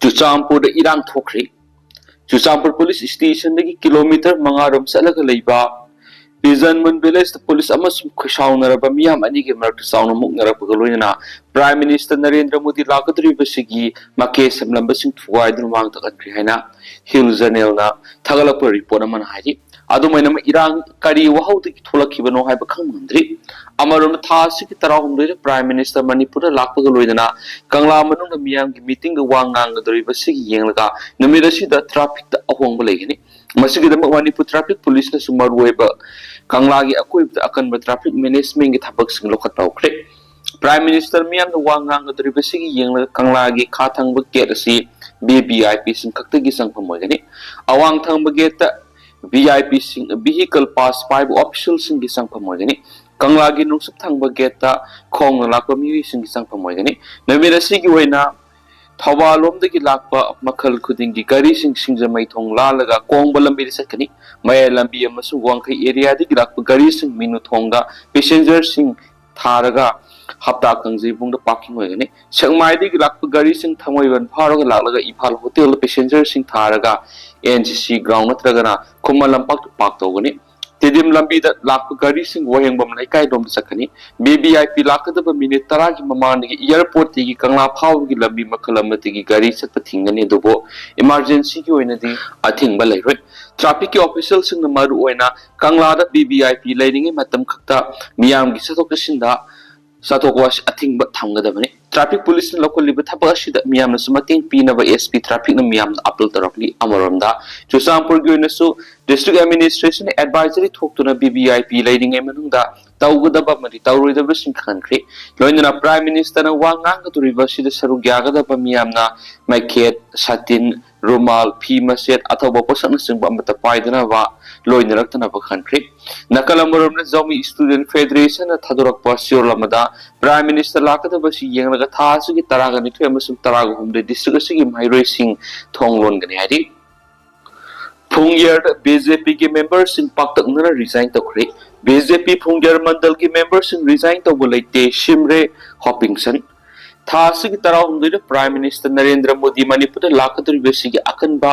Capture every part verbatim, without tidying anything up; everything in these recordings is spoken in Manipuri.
ꯆꯨꯔꯆꯥꯟꯄꯨꯔꯗ ꯏꯔꯥꯡ ꯊꯣꯛꯈ꯭ꯔꯦ꯫ ꯆꯨꯔꯆꯥꯟꯄꯨꯔ ꯄꯨꯂꯤꯁ ꯁ꯭ꯇꯦꯁꯟꯗꯒꯤ ꯀꯤꯂꯣꯃꯤꯇꯔ ꯃꯉꯥ ꯔꯣꯝ ꯆꯠꯂꯒ ꯂꯩꯕ ꯄꯤꯖꯟꯃꯨꯟ ꯚꯤꯂꯦꯖꯇ ꯄꯨꯂꯤꯁ ꯑꯃꯁꯨꯡ ꯈꯣꯏꯁꯥꯎꯅꯔꯕ ꯃꯤꯌꯥꯝ ꯑꯅꯤꯒꯤ ꯃꯔꯛꯇ ꯆꯥꯎꯅ ꯃꯨꯛꯅꯔꯛꯄꯒ ꯂꯣꯏꯅꯅ ꯄ꯭ꯔꯥꯏꯝ ꯃꯤꯅꯤꯁꯇꯔ ꯅꯔꯦꯟꯗ꯭ꯔ ꯃꯣꯗꯤ ꯂꯥꯛꯀꯗꯧꯔꯤꯕꯁꯤꯒꯤ ꯃꯀꯦ ꯁꯝꯂꯝꯕꯁꯤꯡ ꯊꯨꯒꯥꯏꯗꯨꯅ ꯃꯥꯡ ꯊꯛꯍꯟꯈ꯭ꯔꯦ ꯍꯥꯏꯅ ꯍꯤꯜ ꯖꯔꯅꯦꯜꯅ ꯊꯥꯒꯠꯂꯛꯄ ꯔꯤꯄꯣꯔꯠ ꯑꯃꯅ ꯍꯥꯏꯔꯤ꯫ ꯑꯗꯨꯃꯥꯏꯅꯃꯛ ꯏꯔꯥꯡ ꯀꯔꯤ ꯋꯥꯍꯧꯗꯒꯤ ꯊꯣꯛꯂꯛꯈꯤꯕꯅꯣ ꯍꯥꯏꯕ ꯈꯪꯕ ꯉꯝꯗ꯭ꯔꯤ꯫ ꯑꯃꯔꯣꯝꯗ, ꯊꯥ ꯑꯁꯤꯒꯤ ꯇꯔꯥꯍꯨꯝꯗꯣꯏꯗ ꯄ꯭ꯔꯥꯏꯝ ꯃꯤꯅꯤꯁꯇꯔ ꯃꯅꯤꯄꯨꯔꯗ ꯂꯥꯛꯄꯒ ꯂꯣꯏꯅꯅ ꯀꯪꯂꯥ ꯃꯅꯨꯡꯗ ꯃꯤꯌꯥꯝꯒꯤ ꯃꯤꯇꯤꯡꯗ ꯋꯥ ꯉꯥꯡꯒꯗꯧꯔꯤꯕꯁꯤꯒꯤ ꯌꯦꯡꯂꯒ ꯅꯨꯃꯤꯠ ꯑꯁꯤꯗ ꯇ꯭ꯔꯥꯐꯤꯛꯇ ꯑꯍꯣꯡꯕ ꯂꯩꯒꯅꯤ꯫ ꯃꯁꯤꯒꯤꯗꯃꯛ ꯃꯅꯤꯄꯨꯔ ꯇ꯭ꯔꯥꯐꯤꯛ ꯄꯨꯂꯤꯁꯅꯁꯨ ꯃꯔꯨꯑꯣꯏꯕ ꯀꯪꯂꯥꯒꯤ ꯑꯀꯣꯏꯕꯗ ꯑꯀꯟꯕ ꯇ꯭ꯔꯥꯐꯤꯛ ꯃꯦꯅꯦꯖꯃꯦꯟꯒꯤ ꯊꯕꯛꯁꯤꯡ ꯂꯧꯈꯠꯄ ꯍꯧꯈ꯭ꯔꯦ꯫ ꯄ꯭ꯔꯥꯏꯝ ꯃꯤꯅꯤꯁꯇꯔ ꯃꯤꯌꯥꯝꯅ ꯋꯥ ꯉꯥꯡꯒꯗꯧꯔꯤꯕꯁꯤꯒꯤ ꯌꯦꯡꯂꯒ ꯀꯪꯂꯥꯒꯤ ꯈꯥ ꯊꯪꯕ ꯒꯦꯠ ꯑꯁꯤ ꯚꯤ ꯚꯤ ꯑꯥꯏ ꯄꯤꯁꯤꯡ ꯈꯛꯇꯒꯤ ꯆꯪꯐꯝ ꯑꯣꯏꯒꯅꯤ꯫ ꯑꯋꯥꯡ ꯊꯪꯕ ꯒꯦꯠꯇ ꯚꯤ ꯑꯥꯏ ꯄꯤꯁꯤꯡ, ꯚꯤꯍꯤꯀꯜ ꯄꯥꯁ ꯄꯥꯏꯕ ꯑꯣꯐꯤꯁꯤꯌꯦꯜꯁꯤꯡꯒꯤ ꯆꯪꯐꯝ ꯑꯣꯏꯒꯅꯤ꯫ ꯀꯪꯂꯥꯒꯤ ꯅꯨꯡꯁꯤꯠ ꯊꯪꯕ ꯒꯦꯠꯇ ꯈꯣꯡꯅ ꯂꯥꯛꯄ ꯃꯤꯑꯣꯏꯁꯤꯡꯒꯤ ꯆꯪꯐꯝ ꯑꯣꯏꯒꯅꯤ꯫ ꯅꯨꯃꯤꯠ ꯑꯁꯤꯒꯤ ꯑꯣꯏꯅ ꯊꯧꯕꯥꯜ ꯂꯣꯝꯗꯒꯤ ꯂꯥꯛꯄ ꯃꯈꯜ ꯈꯨꯗꯤꯡꯒꯤ ꯒꯥꯔꯤꯁꯤꯡ ꯁꯤꯡꯖꯃꯩ ꯊꯣꯡ ꯂꯥꯜꯂꯒ ꯀꯣꯡꯕ ꯂꯝꯕꯤꯗ ꯆꯠꯀꯅꯤ꯫ ꯃꯌꯥꯏ ꯂꯝꯕꯤ ꯑꯃꯁꯨꯡ ꯋꯥꯡꯈꯩ ꯑꯦꯔꯤꯌꯥꯗꯒꯤ ꯂꯥꯛꯄ ꯒꯥꯔꯤꯁꯤꯡ ꯃꯤꯅꯨ ꯊꯣꯡꯗ ꯄꯦꯁꯦꯟꯖꯔꯁꯤꯡ ꯊꯥꯔꯒ ꯍꯞꯇꯥ ꯀꯥꯡꯖꯩꯕꯨꯡꯗ ꯄꯥꯔꯀꯤꯡ ꯑꯣꯏꯒꯅꯤ꯫ ꯁꯦꯛꯃꯥꯏꯗꯒꯤ ꯂꯥꯛꯄ ꯒꯥꯔꯤꯁꯤꯡ ꯊꯥꯡꯃꯩꯕꯟ ꯐꯥꯎꯔꯒ ꯂꯥꯛꯂꯒ ꯏꯝꯐꯥꯜ ꯍꯣꯇꯦꯜꯗ ꯄꯦꯁꯦꯟꯖꯔꯁꯤꯡ ꯊꯥꯔꯒ ꯑꯦꯟ ꯁꯤ ꯁꯤ ꯒ꯭ꯔꯥꯎꯟ ꯅꯠꯇ꯭ꯔꯒꯅ ꯈꯨꯃꯟ ꯂꯝꯄꯥꯛꯇ ꯄꯥꯔꯛ ꯇꯧꯒꯅꯤ꯫ ꯇꯤꯗꯤꯝ ꯂꯝꯕꯤꯗ ꯂꯥꯛꯄ ꯒꯥꯔꯤꯁꯤꯡ ꯋꯥꯍꯦꯡꯕꯝ ꯂꯩꯀꯥꯏꯔꯣꯝꯗ ꯆꯠꯀꯅꯤ꯫ ꯚꯤ ꯚꯤ ꯑꯥꯏ ꯄꯤ ꯂꯥꯛꯀꯗꯕ ꯃꯤꯅꯤꯠ ꯇꯔꯥꯒꯤ ꯃꯃꯥꯡꯗꯒꯤ ꯑꯦꯌꯥꯔꯄꯣꯔꯠꯇꯒꯤ ꯀꯪꯂꯥ ꯐꯥꯎꯕꯒꯤ ꯂꯝꯕꯤ ꯃꯈꯜ ꯑꯃꯗꯒꯤ ꯒꯥꯔꯤ ꯆꯠꯄ ꯊꯤꯡꯒꯅꯤ, ꯑꯗꯨꯕꯨ ꯏꯃꯥꯔꯖꯦꯟꯁꯤꯒꯤ ꯑꯣꯏꯅꯗꯤ ꯑꯊꯤꯡꯕ ꯂꯩꯔꯣꯏ꯫ ꯇ꯭ꯔꯥꯐꯤꯛꯀꯤ ꯑꯣꯐꯤꯁꯤꯌꯦꯜꯁꯤꯡꯅ ꯃꯔꯨ ꯑꯣꯏꯅ ꯀꯪꯂꯥꯗ ꯚꯤ ꯚꯤ ꯑꯥꯏ ꯄꯤ ꯂꯩꯔꯤꯉꯩ ꯃꯇꯝ ꯈꯛꯇ ꯃꯤꯌꯥꯝꯒꯤ ꯆꯠꯊꯣꯛ ꯆꯠꯁꯤꯟꯗ ꯆꯠꯊꯣꯛꯄ ꯑꯁꯤ ꯑꯊꯤꯡꯕ ꯊꯝꯒꯗꯕꯅꯤ꯫ ꯇ꯭ꯔꯥꯐꯤꯛ ꯄꯨꯂꯤꯁꯅ ꯂꯧꯈꯠꯂꯤꯕ ꯊꯕꯛ ꯑꯁꯤꯗ ꯃꯤꯌꯥꯝꯅꯁꯨ ꯃꯇꯦꯡ ꯄꯤꯅꯕ ꯑꯦꯁ ꯄꯤ ꯇ꯭ꯔꯥꯐꯤꯛꯅ ꯃꯤꯌꯥꯝꯗ ꯑꯥꯄꯤꯜ ꯇꯧꯔꯛꯂꯤ꯫ ꯑꯃꯔꯣꯝꯗ, ꯆꯨꯔꯆꯥꯟꯄꯨꯔꯒꯤ ꯑꯣꯏꯅꯁꯨ ꯗꯤꯁꯇ꯭ꯔꯤꯛ ꯑꯦꯗꯃꯤꯅꯤꯁꯇ꯭ꯔꯦꯁꯟꯅ ꯑꯦꯗꯚꯥꯏꯖꯔꯤ ꯊꯣꯛꯇꯨꯅ ꯚꯤ ꯚꯤ ꯑꯥꯏ ꯄꯤ ꯂꯩꯔꯤꯉꯩ ꯃꯅꯨꯡꯗ ꯇꯧꯒꯗꯕ ꯑꯃꯗꯤ ꯇꯧꯔꯣꯏꯗꯕꯁꯤꯡ ꯈꯪꯍꯟꯈ꯭ꯔꯤ꯫ ꯂꯣꯏꯅꯅ ꯄ꯭ꯔꯥꯏꯝ ꯃꯤꯅꯤꯁꯇꯔꯅ ꯋꯥ ꯉꯥꯡꯒꯗꯧꯔꯤꯕ ꯑꯁꯤꯗ ꯁꯔꯨꯛ ꯌꯥꯒꯗꯕ ꯃꯤꯌꯥꯝꯅ ꯃꯩꯈꯦꯠ, ꯁꯥꯇꯤꯟ, ꯔꯨꯃꯥꯜ, ꯐꯤ ꯃꯆꯦꯠ, ꯑꯊꯧꯕ ꯄꯣꯠꯁꯛꯅꯆꯤꯡꯕ ꯑꯃꯠꯇ ꯄꯥꯏꯗꯅꯕ ꯂꯣꯏꯅꯔꯛꯇꯅꯕ ꯈꯪꯍꯟꯈ꯭ꯔꯤ꯫ ꯅꯥꯀꯜ ꯑꯃꯔꯣꯝꯗ, ꯖꯥꯎꯃꯤ ꯁ꯭ꯇꯨꯗꯦꯟꯠ ꯐꯦꯗꯔꯦꯁꯟꯅ ꯊꯥꯗꯣꯔꯛꯄ ꯆꯦꯔꯣꯜ ꯑꯃꯗ ꯄ꯭ꯔꯥꯏꯝ ꯃꯤꯅꯤꯁꯇꯔ ꯂꯥꯛꯀꯗꯕ ꯑꯁꯤ ꯌꯦꯡꯂꯒ ꯊꯥ ꯑꯁꯤꯒꯤ ꯇꯔꯥꯒ ꯅꯤꯊꯣꯏ ꯑꯃꯁꯨꯡ ꯇꯔꯥꯒ ꯍꯨꯝꯗꯣꯏ ꯗꯤꯁꯇ꯭ꯔꯤꯛ ꯑꯁꯤꯒꯤ ꯃꯍꯩꯔꯣꯏꯁꯤꯡ ꯊꯣꯡ ꯂꯣꯟꯒꯅꯤ ꯍꯥꯏꯔꯤ꯫ ꯐꯨꯡꯌꯔꯗ ꯕꯤ ꯖꯦ ꯄꯤꯒꯤ ꯃꯦꯝꯕꯔꯁꯤꯡ ꯄꯥꯛꯇꯛꯅꯅ ꯔꯤꯖꯥꯏꯟ ꯇꯧꯈ꯭ꯔꯦ꯫ ꯕꯤ ꯖꯦ ꯄꯤ ꯐꯨꯡꯌꯔ ꯃꯟꯗꯜꯒꯤ ꯃꯦꯝꯕꯔꯁꯤꯡ ꯔꯤꯖꯥꯏꯟ ꯇꯧꯕ ꯂꯩꯇꯦ, ꯁꯤꯝꯔꯦ ꯍꯣꯄꯤꯡꯁꯟ꯫ ꯊꯥ ꯑꯁꯤꯒꯤ ꯇꯔꯥꯍꯨꯝꯗꯣꯏꯗ Prime Minister ꯅꯔꯦꯟꯗ꯭ꯔ ꯃꯣꯗꯤ ꯃꯅꯤꯄꯨꯔꯗ ꯂꯥꯛꯀꯗꯧꯔꯤꯕꯁꯤꯒꯤ ꯑꯀꯟꯕ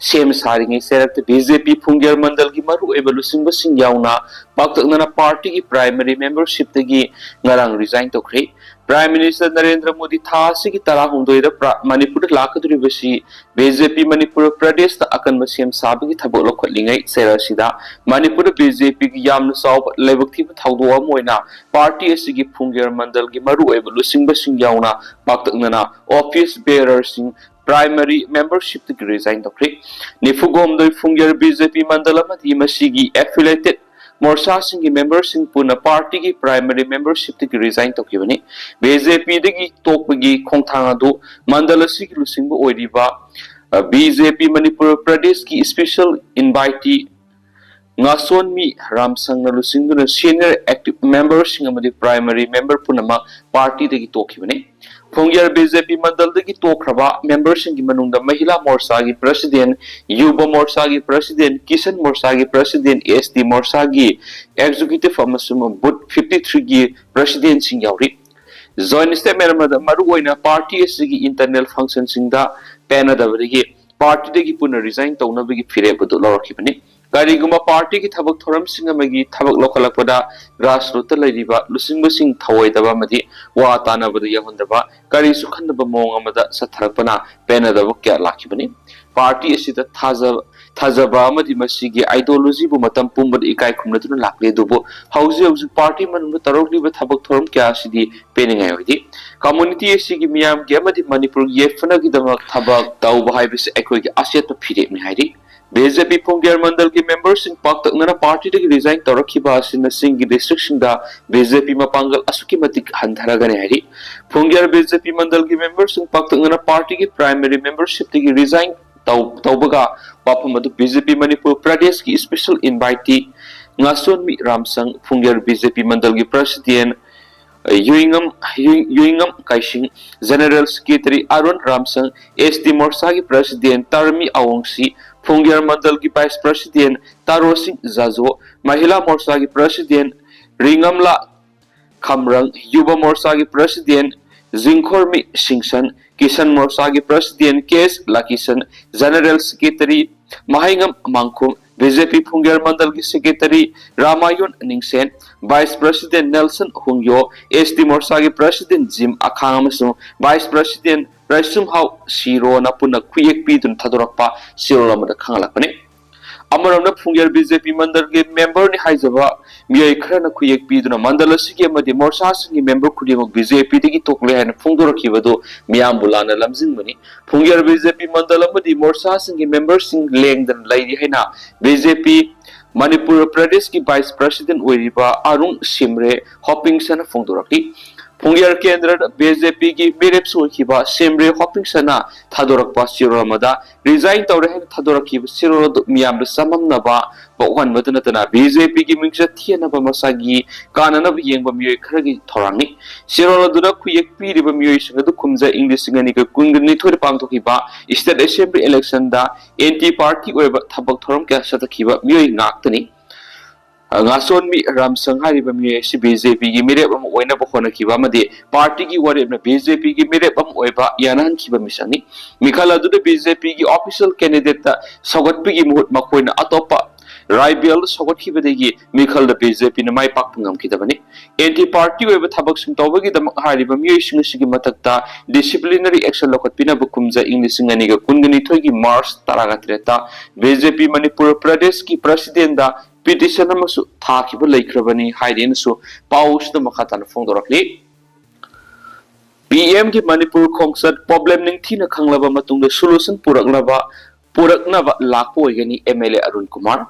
ꯁꯦꯝ ꯁꯥꯔꯤꯉꯩ ꯆꯩꯔꯛꯇ ꯕꯤ ꯖꯦ ꯄꯤ ꯐꯨꯡꯒꯦꯔ ꯃꯟꯗꯜꯒꯤ ꯃꯔꯨꯑꯣꯏꯕ ꯂꯨꯆꯤꯡꯕꯁꯤꯡ ꯌꯥꯎꯅ ꯄꯥꯛꯇꯛꯅꯅ ꯄꯥꯔꯇꯤꯒꯤ ꯄ꯭ꯔꯥꯏꯃꯔꯤ ꯃꯦꯝꯕꯔꯁꯤꯞꯇꯒꯤ ꯉꯔꯥꯡ ꯔꯤꯖꯥꯏꯟ ꯇꯧꯈ꯭ꯔꯦ꯫ Prime Minister ꯅꯔꯦꯟꯗ꯭ꯔ ꯃꯣꯗꯤ ꯊꯥ ꯑꯁꯤꯒꯤ ꯇꯔꯥꯍꯨꯝꯗꯣꯏꯗ ꯄ꯭ꯔ-, ꯃꯅꯤꯄꯨꯔꯗ ꯂꯥꯛꯀꯗꯧꯔꯤꯕꯁꯤ ꯕꯤ ꯖꯦ ꯄꯤ ꯃꯅꯤꯄꯨꯔ ꯄ꯭ꯔꯗꯦꯁꯇ ꯑꯀꯟꯕ ꯁꯦꯝ ꯁꯥꯕꯒꯤ ꯊꯕꯛ ꯂꯧꯈꯠꯂꯤꯉꯩ ꯆꯩꯔꯛ ꯑꯁꯤꯗ ꯃꯅꯤꯄꯨꯔꯗ ꯕꯤ ꯖꯦ ꯄꯤꯒꯤ ꯌꯥꯝꯅ ꯆꯥꯎꯕ ꯂꯥꯏꯕꯛ ꯊꯤꯕ ꯊꯧꯗꯣꯛ ꯑꯃ ꯑꯣꯏꯅ ꯄꯥꯔꯇꯤ ꯑꯁꯤꯒꯤ ꯐꯨꯡꯒꯦꯔ ꯃꯟꯗꯜꯒꯤ ꯃꯔꯨꯑꯣꯏꯕ ꯂꯨꯆꯤꯡꯕꯁꯤꯡ ꯌꯥꯎꯅ ꯄꯥꯛꯇꯛꯅꯅ ꯑꯣꯐꯤꯁ ꯕꯦꯔꯔꯁꯤꯡ ꯄ꯭ꯔꯥꯏꯃꯔꯤ ꯃꯦꯝꯕꯔꯁꯤꯞꯇꯒꯤ ꯔꯤꯖꯥꯏꯟ ꯇꯧꯈ꯭ꯔꯦ꯫ ꯅꯤꯐꯨ ꯍꯨꯝꯗꯣꯏ ꯐꯨꯡꯒꯦꯔ ꯕꯤ ꯖꯦ ꯄꯤ ꯃꯟꯗꯜ ꯑꯃꯗꯤ ꯃꯁꯤꯒꯤ ꯑꯦꯐꯤꯂꯦꯇꯦꯠ ꯃꯣꯔꯆꯥꯁꯤꯡꯒꯤ ꯃꯦꯝꯕꯔꯁꯤꯡ ꯄꯨꯟꯅ ꯄꯥꯔꯇꯤꯒꯤ ꯄ꯭ꯔꯥꯏꯃꯔꯤ ꯃꯦꯝꯕꯔꯁꯤꯞꯇꯒꯤ ꯔꯤꯖꯥꯏꯟ ꯇꯧꯈꯤꯕꯅꯤ꯫ ꯕꯤ ꯖꯦ ꯄꯤꯗꯒꯤ ꯇꯣꯛꯄꯒꯤ ꯈꯣꯡꯊꯥꯡ ꯑꯗꯨ ꯃꯟꯗꯜ ꯑꯁꯤꯒꯤ ꯂꯨꯆꯤꯡꯕ ꯑꯣꯏꯔꯤꯕ, ꯑ, ꯕꯤ ꯖꯦ ꯄꯤ ꯃꯅꯤꯄꯨꯔ ꯄ꯭ꯔꯗꯦꯁꯀꯤ ꯏꯁꯄꯤꯁꯦꯜ ꯏꯟꯚꯥꯏꯇꯤ ꯉꯥꯁꯣꯟꯃꯤ ꯔꯥꯝꯁꯪꯅ ꯂꯨꯆꯤꯡꯗꯨꯅ ꯁꯦꯅꯤꯌꯔ ꯑꯦꯛꯇꯤꯚ ꯃꯦꯝꯕꯔꯁꯤꯡ ꯑꯃꯗꯤ ꯄ꯭ꯔꯥꯏꯃꯔꯤ ꯃꯦꯝꯕꯔ ꯄꯨꯝꯅꯃꯛ ꯄꯥꯔꯇꯤꯗꯒꯤ ꯇꯣꯛꯈꯤꯕꯅꯤ꯫ ꯐꯨꯡꯒꯦꯔ ꯕꯤ ꯖꯦ ꯄꯤ ꯃꯟꯗꯜꯗꯒꯤ ꯇꯣꯛꯈ꯭ꯔꯕ ꯃꯦꯝꯕꯔꯁꯤꯡꯒꯤ ꯃꯅꯨꯡꯗ ꯃꯍꯤꯂꯥ ꯃꯣꯔꯆꯥꯒꯤ ꯄ꯭ꯔꯁꯤꯗꯦꯟ, ꯌꯨꯕ ꯃꯣꯔꯆꯥꯒꯤ ꯄ꯭ꯔꯁꯤꯗꯦꯟ, ꯀꯤꯁꯟ ꯃꯣꯔꯆꯥꯒꯤ ꯄ꯭ꯔꯁꯤꯗꯦꯟ, ꯑꯦꯁ ꯇꯤ ꯃꯣꯔꯆꯥꯒꯤ ꯑꯦꯛꯖꯤꯀ꯭ꯌꯨꯇꯤꯚ ꯑꯃꯁꯨꯡ ꯕꯨꯊ ꯐꯤꯐꯇꯤ ꯊ꯭ꯔꯤꯒꯤ ꯄ꯭ꯔꯁꯤꯗꯦꯟꯁꯤꯡ ꯌꯥꯎꯔꯤ꯫ ꯖꯣꯏꯟꯠ ꯁ꯭ꯇꯦꯠꯃꯦꯟꯠ ꯑꯃꯗ ꯃꯔꯨꯑꯣꯏꯅ ꯄꯥꯔꯇꯤ ꯑꯁꯤꯒꯤ ꯏꯟꯇꯔꯅꯦꯜ ꯐꯪꯁꯟꯁꯤꯡꯗ ꯄꯦꯟꯅꯗꯕꯗꯒꯤ ꯄꯥꯔꯇꯤꯗꯒꯤ ꯄꯨꯟꯅ ꯔꯤꯖꯥꯏꯟ ꯇꯧꯅꯕꯒꯤ ꯐꯤꯔꯦꯞ ꯑꯗꯨ ꯂꯧꯔꯛꯈꯤꯕꯅꯤ꯫ ꯀꯔꯤꯒꯨꯝꯕ ꯄꯥꯔꯇꯤꯒꯤ ꯊꯕꯛ ꯊꯧꯔꯝꯁꯤꯡ ꯑꯃꯒꯤ ꯊꯕꯛ ꯂꯧꯈꯠꯂꯛꯄꯗ ꯒ꯭ꯔꯥꯁꯔꯨꯠꯇ ꯂꯩꯔꯤꯕ ꯂꯨꯆꯤꯡꯕꯁꯤꯡ ꯊꯧꯑꯣꯏꯗꯕ ꯑꯃꯗꯤ ꯋꯥ ꯇꯥꯅꯕꯗ ꯌꯥꯎꯍꯟꯗꯕ, ꯀꯔꯤꯁꯨ ꯈꯟꯗꯕ ꯃꯑꯣꯡ ꯑꯃꯗ ꯆꯠꯊꯔꯛꯄꯅ ꯄꯦꯟꯅꯗꯕ ꯀꯌꯥ ꯂꯥꯛꯈꯤꯕꯅꯤ꯫ ꯄꯥꯔꯇꯤ ꯑꯁꯤꯗ ꯊꯥꯖ-, ꯊꯥꯖꯕ ꯑꯃꯗꯤ ꯃꯁꯤꯒꯤ ideologyꯕꯨ ꯃꯇꯝ ꯄꯨꯝꯕꯗ ꯏꯀꯥꯏ ꯈꯨꯝꯅꯗꯨꯅ ꯂꯥꯛꯂꯤ, ꯑꯗꯨꯕꯨ ꯍꯧꯖꯤꯛ ꯍꯧꯖꯤꯛ ꯄꯥꯔꯇꯤ ꯃꯅꯨꯡꯗ ꯇꯧꯔꯛꯂꯤꯕ ꯊꯕꯛ ꯊꯧꯔꯝ ꯀꯌꯥ ꯑꯁꯤꯗꯤ ꯄꯦꯟꯅꯤꯡꯉꯥꯏ ꯑꯣꯏꯗꯦ꯫ ꯀꯝꯃ꯭ꯌꯨꯅꯤꯇꯤ ꯑꯁꯤꯒꯤ ꯃꯤꯌꯥꯝꯒꯤ ꯑꯃꯗꯤ ꯃꯅꯤꯄꯨꯔꯒꯤ ꯌꯥꯏꯐꯅꯕꯒꯤꯗꯃꯛ ꯊꯕꯛ ꯇꯧꯕ ꯍꯥꯏꯕꯁꯤ ꯑꯩꯈꯣꯏꯒꯤ ꯑꯆꯦꯠꯄ ꯐꯤꯔꯦꯞꯅꯤ ꯍꯥꯏꯔꯤ꯫ ꯕꯤ ꯖꯦ ꯄꯤ ꯐꯨꯡꯒꯦꯔ ꯃꯟꯗꯜꯒꯤ ꯃꯦꯝꯕꯔꯁꯤꯡ ꯄꯥꯛꯇꯛꯅꯅ ꯄꯥꯔꯇꯤꯗꯒꯤ ꯔꯤꯖꯥꯏꯟ ꯇꯧꯔꯛꯈꯤꯕ ꯑꯁꯤꯅ ꯆꯤꯡꯒꯤ ꯗꯤꯁꯇ꯭ꯔꯤꯛꯁꯤꯡꯗ ꯕꯤ ꯖꯦ ꯄꯤ ꯃꯄꯥꯡꯒꯜ ꯑꯁꯨꯛꯀꯤ ꯃꯇꯤꯛ ꯍꯟꯊꯔꯒꯅꯤ ꯍꯥꯏꯔꯤ꯫ ꯐꯨꯡꯒꯦꯔ ꯕꯤ ꯖꯦ ꯄꯤ ꯃꯟꯗꯜꯒꯤ ꯃꯦꯝꯕꯔꯁꯤꯡ ꯄꯥꯛꯇꯛꯅꯅ ꯄꯥꯔꯇꯤꯒꯤ ꯄ꯭ꯔꯥꯏꯃꯔꯤ ꯃꯦꯝꯕꯔꯁꯤꯞꯇꯒꯤ ꯔꯤꯖꯥꯏꯟ ꯇꯧ-, ꯇꯧꯕꯒ ꯋꯥꯐꯝ ꯑꯗꯨ ꯕꯤ ꯖꯦ ꯄꯤ ꯃꯅꯤꯄꯨꯔ ꯄ꯭ꯔꯗꯦꯁꯀꯤ special invitee Ngasonmi Ramsang, Phungyar B J P ꯃꯟꯗꯜꯒꯤ ꯄ꯭ꯔꯁꯤꯗꯦꯟ ꯌꯨꯏꯉꯝ, ꯌꯨꯏ-, ꯌꯨꯏꯉꯝ Kaising, general secretary Arun Ramsang, S T ꯃꯣꯔꯆꯥꯒꯤ ꯄ꯭ꯔꯁꯤꯗꯦꯟ ꯇꯔꯃꯤ ꯑꯋꯣꯡꯁꯤ, ꯐꯨꯡꯒꯦꯔ ꯃꯟꯗꯜꯒꯤ ꯚꯥꯏꯁ ꯄ꯭ꯔꯁꯤꯗꯦꯟ ꯇꯥꯔꯣꯁꯤꯡ ꯖꯥꯖꯣ, ꯃꯍꯤꯂꯥ ꯃꯣꯔꯆꯥꯒꯤ ꯄ꯭ꯔꯁꯤꯗꯦꯟ ꯔꯤꯉꯝꯂꯥ ꯈꯝꯔꯪ, ꯌꯨꯕ ꯃꯣꯔꯆꯥꯒꯤ ꯄ꯭ꯔꯁꯤꯗꯦꯟ ꯖꯤꯡꯈꯣꯔꯃꯤ ꯁꯤꯡꯁꯟ, ꯀꯤꯁꯟ ꯃꯣꯔꯆꯥꯒꯤ president K S Lakishan, general secretary ꯃꯍꯩꯉꯝ Mangkhum, B J P Phungyar ꯃꯟꯗꯜꯒꯤ secretary Ramayon Ningshen, vice president Nelson Hungyo, S T ꯃꯣꯔꯆꯥꯒꯤ ꯄ꯭ꯔꯁꯤꯗꯦꯟ ꯖꯤꯝ ꯑꯈꯥꯡ ꯑꯃꯁꯨꯡ ꯚꯥꯏꯁ ꯄ꯭ꯔꯁꯤꯗꯦꯟ ꯔꯥꯏꯁꯨꯝꯍꯥꯎ ꯁꯤꯔꯣꯅ ꯄꯨꯟꯅ ꯈꯨꯌꯦꯛ ꯄꯤꯗꯨꯅ ꯊꯥꯗꯣꯔꯛꯄ ꯆꯦꯔꯣꯜ ꯑꯃꯗ ꯈꯪꯍꯜꯂꯛꯄꯅꯤ꯫ ꯑꯃꯔꯣꯝꯗ ꯐꯨꯡꯒꯦꯔ ꯕꯤ ꯖꯦ ꯄꯤ ꯃꯟꯗꯜꯒꯤ ꯃꯦꯝꯕꯔꯅꯤ ꯍꯥꯏꯖꯕ ꯃꯤꯑꯣꯏ ꯈꯔꯅ ꯈꯨꯌꯦꯛ ꯄꯤꯗꯨꯅ ꯃꯟꯗꯜ ꯑꯁꯤꯒꯤ ꯑꯃꯗꯤ ꯃꯣꯔꯆꯥꯁꯤꯡꯒꯤ ꯃꯦꯝꯕꯔ ꯈꯨꯗꯤꯡꯃꯛ ꯕꯤ ꯖꯦ ꯄꯤꯗꯒꯤ ꯊꯣꯛꯂꯦ ꯍꯥꯏꯅ ꯐꯣꯡꯗꯣꯔꯛꯈꯤꯕꯗꯨ ꯃꯤꯌꯥꯝꯕꯨ ꯂꯥꯟꯅ ꯂꯝꯖꯤꯡꯕꯅꯤ꯫ ꯐꯨꯡꯒꯦꯔ ꯕꯤ ꯖꯦ ꯄꯤ ꯃꯟꯗꯜ ꯑꯃꯗꯤ ꯃꯣꯔꯆꯥꯁꯤꯡꯒꯤ ꯃꯦꯝꯕꯔꯁꯤꯡ ꯂꯦꯡꯗꯅ ꯂꯩꯔꯤ ꯍꯥꯏꯅ ꯕꯤ ꯖꯦ ꯄꯤ ꯃꯅꯤꯄꯨꯔ ꯄ꯭ꯔꯗꯦꯁꯀꯤ ꯚꯥꯏꯁ ꯄ꯭ꯔꯁꯤꯗꯦꯟ ꯑꯣꯏꯔꯤꯕ ꯑꯔꯨꯡ ꯁꯤꯝꯔꯦ ꯍꯣꯄꯤꯡꯁꯟꯅ ꯐꯣꯡꯗꯣꯔꯛꯈꯤ꯫ ꯐꯨꯡꯒꯦꯔ ꯀꯦꯟꯗ꯭ꯔꯗ ꯕꯤ ꯖꯦ ꯄꯤꯒꯤ ꯃꯤꯔꯦꯞꯁꯨ ꯑꯣꯏꯈꯤꯕ ꯁꯤꯝꯔꯦ ꯍꯣꯄꯤꯡꯁꯟꯅ ꯊꯥꯗꯣꯔꯛꯄ ꯆꯦꯔꯣꯜ ꯑꯃꯗ ꯔꯤꯖꯥꯏꯟ ꯇꯧꯔꯦ ꯍꯥꯏꯅ ꯊꯥꯗꯣꯔꯛꯈꯤꯕ ꯆꯦꯔꯣꯜ ꯑꯗꯨ ꯃꯤꯌꯥꯝꯗ ꯆꯃꯝꯅꯕ ꯄꯣꯛꯍꯟꯕꯗ ꯅꯠꯇꯅ ꯕꯤ ꯖꯦ ꯄꯤꯒꯤ ꯃꯤꯡꯆꯠ ꯊꯤꯍꯟꯅꯕ ꯃꯁꯥꯒꯤ ꯀꯥꯟꯅꯅꯕ ꯌꯦꯡꯕ ꯃꯤꯑꯣꯏ ꯈꯔꯒꯤ ꯊꯧꯔꯥꯡꯅꯤ꯫ ꯆꯦꯔꯣꯜ ꯑꯗꯨꯗ ꯈꯨꯌꯦꯛ ꯄꯤꯔꯤꯕ ꯃꯤꯑꯣꯏꯁꯤꯡ ꯑꯗꯨ ꯀꯨꯝꯖꯥ ꯏꯪ ꯂꯤꯁꯤꯡ ꯑꯅꯤꯒ ꯀꯨꯟꯅꯤꯊꯣꯏꯗ ꯄꯥꯡꯊꯣꯛꯈꯤꯕ ꯁ꯭ꯇꯦꯠ ꯑꯦꯁꯦꯝꯕ꯭ꯂꯤ ꯏꯂꯦꯛꯁꯟꯗ ꯑꯦꯟꯇꯤ ꯄꯥꯔꯇꯤ ꯑꯣꯏꯕ ꯊꯕꯛ ꯊꯧꯔꯝ ꯀꯌꯥ ꯆꯠꯊꯈꯤꯕ ꯃꯤꯑꯣꯏ ꯉꯥꯛꯇꯅꯤ꯫ ꯉꯥꯁꯣꯟꯃꯤ ꯔꯥꯝꯁꯪ ꯍꯥꯏꯔꯤꯕ ꯃꯤꯑꯣꯏ ꯑꯁꯤ ꯕꯤ ꯖꯦ ꯄꯤꯒꯤ ꯃꯤꯔꯦꯞ ꯑꯃ ꯑꯣꯏꯅꯕ ꯍꯣꯠꯅꯈꯤꯕ ꯑꯃꯗꯤ ꯄꯥꯔꯇꯤꯒꯤ ꯋꯥꯔꯦꯞꯅ ꯕꯤ ꯖꯦ ꯄꯤꯒꯤ ꯃꯤꯔꯦꯞ ꯑꯃ ꯑꯣꯏꯕ ꯌꯥꯅꯍꯟꯈꯤꯕ ꯃꯤꯁꯛꯅꯤ꯫ ꯃꯤꯈꯜ ꯑꯗꯨꯗ ꯕꯤ ꯖꯦ ꯄꯤꯒꯤ ꯑꯣꯐꯤꯁꯤꯌꯦꯜ ꯀꯦꯟꯗꯤꯗꯦꯠꯇ ꯁꯧꯒꯠꯄꯒꯤ ꯃꯍꯨꯠ ꯃꯈꯣꯏꯅ ꯑꯇꯣꯞꯄ ꯔꯥꯏꯕꯦꯜꯗ ꯁꯧꯒꯠꯈꯤꯕꯗꯒꯤ ꯃꯤꯈꯜꯗ ꯕꯤ ꯖꯦ ꯄꯤꯅ ꯃꯥꯏ ꯄꯥꯛꯄ ꯉꯝꯈꯤꯗꯕꯅꯤ꯫ ꯑꯦꯟꯇꯤ ꯄꯥꯔꯇꯤ ꯑꯣꯏꯕ ꯊꯕꯛꯁꯤꯡ ꯇꯧꯕꯒꯤꯗꯃꯛ ꯍꯥꯏꯔꯤꯕ ꯃꯤꯑꯣꯏꯁꯤꯡ ꯑꯁꯤꯒꯤ ꯃꯊꯛꯇ ꯗꯤꯁꯤꯄ꯭ꯂꯤꯅꯔꯤ ꯑꯦꯛꯁꯟ ꯂꯧꯈꯠꯄꯤꯅꯕ ꯀꯨꯝꯖꯥ ꯏꯪ ꯂꯤꯁꯤꯡ ꯑꯅꯤꯒ ꯀꯨꯟꯒ ꯅꯤꯊꯣꯏꯒꯤ ꯃꯥꯔꯆ ꯇꯔꯥꯒ ꯇꯔꯦꯠꯇ ꯕꯤ ꯖꯦ ꯄꯤ ꯃꯅꯤꯄꯨꯔ ꯄ꯭ꯔꯗꯦꯁꯀꯤ ꯄ꯭ꯔꯁꯤꯗꯦꯟꯗ ꯄꯤꯇꯤꯁꯟ ꯑꯃꯁꯨ ꯊꯥꯈꯤꯕ ꯂꯩꯈ꯭ꯔꯕꯅꯤ ꯍꯥꯏꯗꯨꯅꯁꯨ ꯄꯥꯎ ꯑꯁꯤꯗ ꯃꯈꯥ ꯇꯥꯅ ꯐꯣꯡꯗꯣꯔꯛꯂꯤ꯫ ꯄꯤ ꯑꯦꯝꯒꯤ ꯃꯅꯤꯄꯨꯔ ꯈꯣꯡꯆꯠ ꯄ꯭ꯔꯣꯕ꯭ꯂꯦꯝ ꯅꯤꯡꯊꯤꯅ ꯈꯪꯂꯕ ꯃꯇꯨꯡꯗ ꯁꯣꯂꯨꯁꯟ ꯄꯨꯔꯛꯅꯕ ꯄꯨꯔꯛꯅꯕ ꯂꯥꯛꯄ ꯑꯣꯏꯒꯅꯤ M L A Arun Kumar.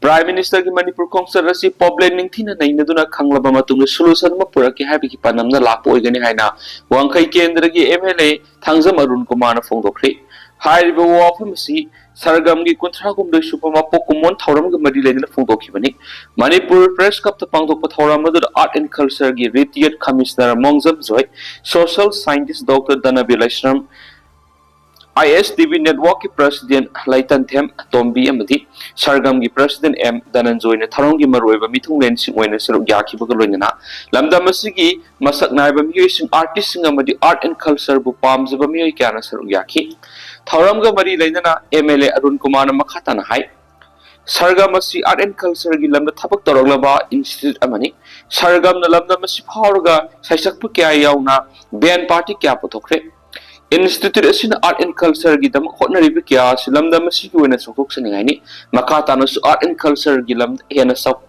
Prime ꯃꯤꯅꯤꯁꯇꯔꯒꯤ ꯃꯅꯤꯄꯨꯔ ꯈꯣꯡꯆꯠ ꯑꯁꯤ ꯄ꯭ꯔꯣꯕ꯭ꯂꯦꯝ ꯅꯤꯡꯊꯤꯅ ꯅꯩꯅꯗꯨꯅ ꯈꯪꯂꯕ ꯃꯇꯨꯡꯗ ꯁꯣꯂꯨꯁꯟ ꯑꯃ ꯄꯨꯔꯛꯀꯦ ꯍꯥꯏꯕꯒꯤ ꯄꯥꯟꯗꯝꯅ ꯂꯥꯛꯄ ꯑꯣꯏꯒꯅꯤ ꯍꯥꯏꯅ ꯋꯥꯡꯈꯩ ꯀꯦꯟꯗ꯭ꯔꯒꯤ ꯑꯦꯝ ꯑꯦꯜ ꯑꯦ ꯊꯥꯡꯖꯝ ꯑꯔꯨꯟ ꯀꯨꯃꯥꯔꯅ ꯐꯣꯡꯗꯣꯛꯈ꯭ꯔꯦ꯫ ꯍꯥꯏꯔꯤꯕ ꯋꯥꯐꯝ ꯑꯁꯤ ꯁꯔꯒꯝꯒꯤ ꯀꯨꯟꯊ꯭ꯔꯥ ꯍꯨꯝꯗꯣꯏ ꯁꯨꯕ ꯃꯄꯣꯛ ꯀꯨꯝꯑꯣꯟ ꯊꯧꯔꯝꯒ ꯃꯔꯤ ꯂꯩꯅꯅ ꯐꯣꯡꯗꯣꯛꯈꯤꯕꯅꯤ꯫ ꯃꯅꯤꯄꯨꯔ ꯄ꯭ꯔꯦꯁ ꯀ꯭ꯂꯕꯇ ꯄꯥꯡꯊꯣꯛꯄ ꯊꯧꯔꯝ ꯑꯗꯨꯗ ꯑꯥꯔꯠ ꯑꯦꯟ ꯀꯜꯆꯔꯒꯤ ꯔꯤꯇꯤꯌꯔꯠ ꯀꯃꯤꯁꯅꯔ ꯃꯣꯡꯖꯝ ꯖꯣꯏ, ꯁꯣꯁꯤꯌꯦꯜ ꯁꯥꯏꯟꯇꯤꯁ ꯗꯣꯛꯇꯔ ꯙꯅꯕꯤꯔ ꯂꯥꯏꯁ꯭ꯔꯝ, ꯑꯥꯏ ꯑꯦꯁ ꯇꯤ ꯚꯤ ꯅꯦꯠꯋꯥꯔꯛꯀꯤ ꯄ꯭ꯔꯁꯤꯗꯦꯟ ꯂꯩꯇꯟꯊꯦꯝ ꯇꯣꯝꯕꯤ ꯑꯃꯗꯤ ꯁꯔꯒꯝꯒꯤ ꯄ꯭ꯔꯁꯤꯗꯦꯟ ꯑꯦꯝ ꯙꯅꯟꯖꯣꯏꯅ ꯊꯧꯔꯝꯒꯤ ꯃꯔꯨꯑꯣꯏꯕ ꯃꯤꯊꯨꯡꯂꯦꯟꯁꯤꯡ ꯑꯣꯏꯅ ꯁꯔꯨꯛ ꯌꯥꯈꯤꯕꯒ ꯂꯣꯏꯅꯅ ꯂꯝꯗꯝ ꯑꯁꯤꯒꯤ ꯃꯁꯛ ꯅꯥꯏꯕ ꯃꯤꯑꯣꯏꯁꯤꯡ, ꯑꯥꯔꯇꯤꯁꯁꯤꯡ ꯑꯃꯗꯤ ꯑꯥꯔꯠ ꯑꯦꯟ ꯀꯜꯆꯔꯕꯨ ꯄꯥꯝꯖꯕ ꯃꯤꯑꯣꯏ ꯀꯌꯥꯅ ꯁꯔꯨꯛ ꯌꯥꯈꯤ꯫ ꯊꯧꯔꯝꯒ ꯃꯔꯤ ꯂꯩꯅꯅ ꯑꯦꯝ ꯑꯦꯜ ꯑꯦ ꯑꯔꯨꯟ ꯀꯨꯃꯥꯔꯅ ꯃꯈꯥ ꯇꯥꯅ ꯍꯥꯏ, ꯁꯔꯒꯝ ꯑꯁꯤ ꯑꯥꯔꯠ ꯑꯦꯟ ꯀꯜꯆꯔꯒꯤ ꯂꯝꯗ ꯊꯕꯛ ꯇꯧꯔꯛꯂꯕ ꯏꯟꯁꯇꯤꯇ꯭ꯌꯨꯠ ꯑꯃꯅꯤ꯫ ꯁꯔꯒꯝꯅ ꯂꯝꯗꯝ ꯑꯁꯤ ꯐꯥꯎꯔꯒ ꯁꯩꯁꯛꯄ ꯀꯌꯥ ꯌꯥꯎꯅ ꯕꯦꯟ ꯄꯥꯔꯇꯤ ꯀꯌꯥ ꯄꯨꯊꯣꯛꯈ꯭ꯔꯦ꯫ ꯏꯟꯁꯇꯤꯇ꯭ꯌꯨꯠ ꯑꯁꯤꯅ ꯑꯥꯔꯠ ꯑꯦꯟ ꯀꯜꯆꯔꯒꯤꯗꯃꯛ ꯍꯣꯠꯅꯔꯤꯕ ꯀꯌꯥ ꯑꯁꯤ ꯂꯝꯗꯝ ꯑꯁꯤꯒꯤ ꯑꯣꯏꯅ ꯆꯥꯎꯊꯣꯛꯆꯅꯤꯡꯉꯥꯏꯅꯤ꯫ ꯃꯈꯥ ꯇꯥꯅꯁꯨ ꯑꯥꯔꯠ ꯑꯦꯟ ꯀꯜꯆꯔꯒꯤ ꯂꯝꯗ ꯍꯦꯟꯅ ꯆꯥꯎ-,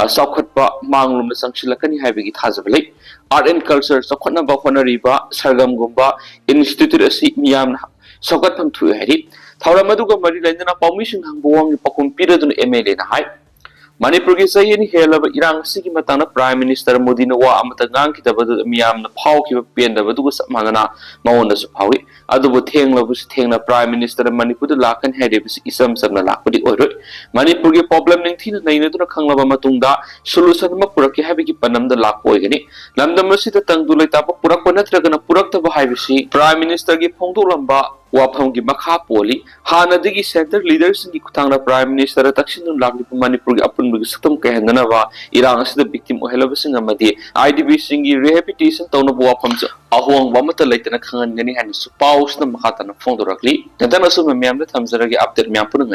ꯑ, ꯆꯥꯎꯈꯠꯄ ꯃꯥꯡꯂꯣꯝꯗ ꯆꯪꯁꯤꯜꯂꯛꯀꯅꯤ ꯍꯥꯏꯕꯒꯤ ꯊꯥꯖꯕ ꯂꯩ꯫ ꯑꯥꯔꯠ ꯑꯦꯟ ꯀꯜꯆꯔ ꯆꯥꯎꯈꯠꯅꯕ ꯍꯣꯠꯅꯔꯤꯕ ꯁꯔꯒꯝꯒꯨꯝꯕ ꯏꯟꯁꯇꯤꯇ꯭ꯌꯨꯠ ꯑꯁꯤ ꯃꯤꯌꯥꯝꯅ ꯁꯧꯒꯠꯐꯝ ꯊꯣꯛꯏ ꯍꯥꯏꯔꯤ꯫ ꯊꯧꯔꯝ ꯑꯗꯨꯒ ꯃꯔꯤ ꯂꯩꯅꯅ ꯄꯥꯎꯃꯤꯁꯤꯡꯅ ꯍꯪꯕ ꯋꯥꯍꯪꯒꯤ ꯄꯥꯎꯈꯨꯝ ꯄꯤꯔꯗꯨꯅ ꯑꯦꯝ ꯑꯦꯜ ꯑꯦꯅ ꯍꯥꯏ, ꯃꯅꯤꯄꯨꯔꯒꯤ ꯆꯍꯤ ꯑꯅꯤ ꯍꯦꯜꯂꯕ ꯏꯔꯥꯡ ꯑꯁꯤꯒꯤ ꯃꯇꯥꯡꯗ ꯄ꯭ꯔꯥꯏꯝ ꯃꯤꯅꯤꯁꯇꯔ ꯃꯣꯗꯤꯅ ꯋꯥ ꯑꯃꯠꯇ ꯉꯥꯡꯈꯤꯗꯕꯗꯨꯗ ꯃꯤꯌꯥꯝꯅ ꯐꯥꯎꯈꯤꯕ ꯄꯦꯟꯗꯕꯗꯨꯒ ꯆꯞ ꯃꯥꯟꯅꯅ ꯃꯉꯣꯟꯗꯁꯨ ꯐꯥꯎꯏ꯫ ꯑꯗꯨꯕꯨ ꯊꯦꯡꯂꯕꯁꯨ ꯊꯦꯡꯅ ꯄ꯭ꯔꯥꯏꯝ ꯃꯤꯅꯤꯁꯇꯔ ꯃꯅꯤꯄꯨꯔꯗ ꯂꯥꯛꯀꯅꯤ ꯍꯥꯏꯔꯤꯕꯁꯤ ꯏꯆꯝ ꯆꯝꯅ ꯂꯥꯛꯄꯗꯤ ꯑꯣꯏꯔꯣꯏ꯫ ꯃꯅꯤꯄꯨꯔꯒꯤ ꯄ꯭ꯔꯣꯕ꯭ꯂꯦꯝ ꯅꯤꯡꯊꯤꯅ ꯅꯩꯅꯗꯨꯅ ꯈꯪꯂꯕ ꯃꯇꯨꯡꯗ ꯁꯣꯂꯨꯁꯟ ꯑꯃ ꯄꯨꯔꯛꯀꯦ ꯍꯥꯏꯕꯒꯤ ꯄꯥꯟꯗꯝꯗ ꯂꯥꯛꯄ ꯑꯣꯏꯒꯅꯤ꯫ ꯂꯝꯗꯝ ꯑꯁꯤꯗ ꯇꯪꯗꯨ ꯂꯩꯇꯥꯕ ꯄꯨꯔꯛꯄ ꯅꯠꯇ꯭ꯔꯒꯅ ꯄꯨꯔꯛꯇꯕ ꯍꯥꯏꯕꯁꯤ ꯄ꯭ꯔꯥꯏꯝ ꯃꯤꯅꯤꯁꯇꯔꯒꯤ ꯐꯣꯡꯗꯣꯛꯂꯝꯕ ꯋꯥꯐꯝꯒꯤ ꯃꯈꯥ ꯄꯣꯜꯂꯤ꯫ ꯍꯥꯟꯅꯗꯒꯤ ꯁꯦꯟꯇꯔ ꯂꯤꯗꯔꯁꯤꯡꯒꯤ ꯈꯨꯠꯊꯥꯡꯗ ꯄ꯭ꯔꯥꯏꯝ ꯃꯤꯅꯤꯁꯇꯔꯗ ꯇꯛꯁꯤꯟꯗꯨꯅ ꯂꯥꯛꯂꯤꯕ ꯃꯅꯤꯄꯨꯔꯒꯤ ꯑꯄꯨꯟꯕꯒꯤ ꯁꯛꯇꯝ ꯀꯥꯏꯍꯟꯗꯅꯕ ꯏꯔꯥꯡ ꯑꯁꯤꯗ ꯚꯤꯛꯇꯤꯝ ꯑꯣꯏꯍꯜꯂꯕꯁꯤꯡ ꯑꯃꯗꯤ ꯑꯥꯏ ꯗꯤ ꯕꯤꯁꯤꯡꯒꯤ ꯔꯤꯍꯦꯕꯤꯂꯤꯇꯦꯁꯟ ꯇꯧꯅꯕ ꯋꯥꯐꯝꯁꯨ ꯑꯍꯣꯡꯕ ꯑꯃꯠꯇ ꯂꯩꯇꯅ ꯈꯪꯍꯟꯒꯅꯤ ꯍꯥꯏꯅꯁꯨ ꯄꯥꯎꯁꯤꯅ ꯃꯈꯥ ꯇꯥꯅ ꯐꯣꯡꯗꯣꯔꯛꯂꯤ꯫ ꯅꯟꯗꯟ ꯑꯁꯨꯝꯅ ꯃꯌꯥꯝꯗ ꯊꯝꯖꯔꯒꯦ꯫ ꯑꯞꯗꯦꯠ ꯃꯌꯥꯝ ꯄꯨꯝꯅꯃꯛ